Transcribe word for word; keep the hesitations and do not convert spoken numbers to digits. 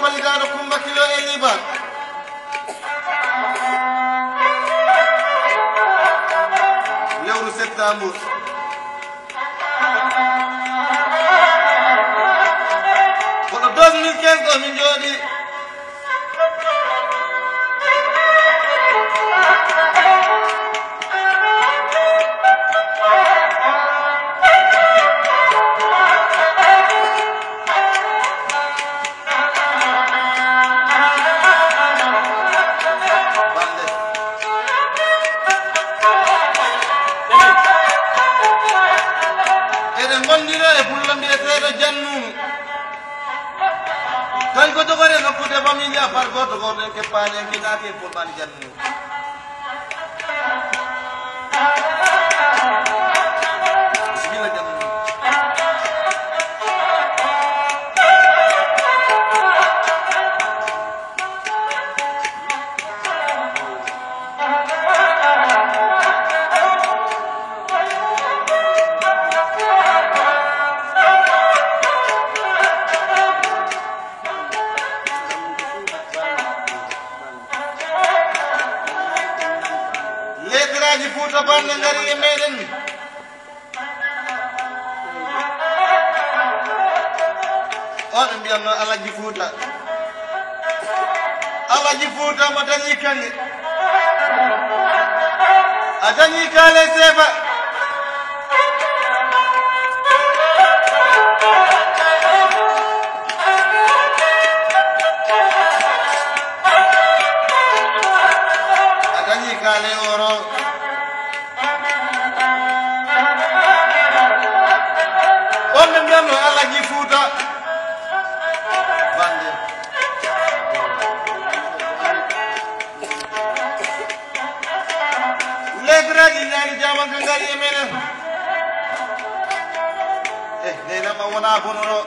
Balidaaɗo Kumba Kilo e Liba. Lewru septembre. Kono deux mille quinze ɗo min jooɗi. Eɗen ngondira e pullo mbiyeteeɗo Jannu. Tawi ko dogore nokkude bamiija par gooto gooto en keppaani en kinaaki e pulmaani Jannu. Bisimilla, jam. Leediraaji Fuuta Balde ngari e meɗen. On ɓe mbiyatno Alaji Fuuta. Alaji Fuuta mo dañi kanŋe. A dañi kaale seefa. A dañi kaale oro. On ɓe mbiyatno Alaji Fuuta. Bande. Leediraaji ñaani jaaman ka ngari e meɗen. Eh, neenama wona bonoro.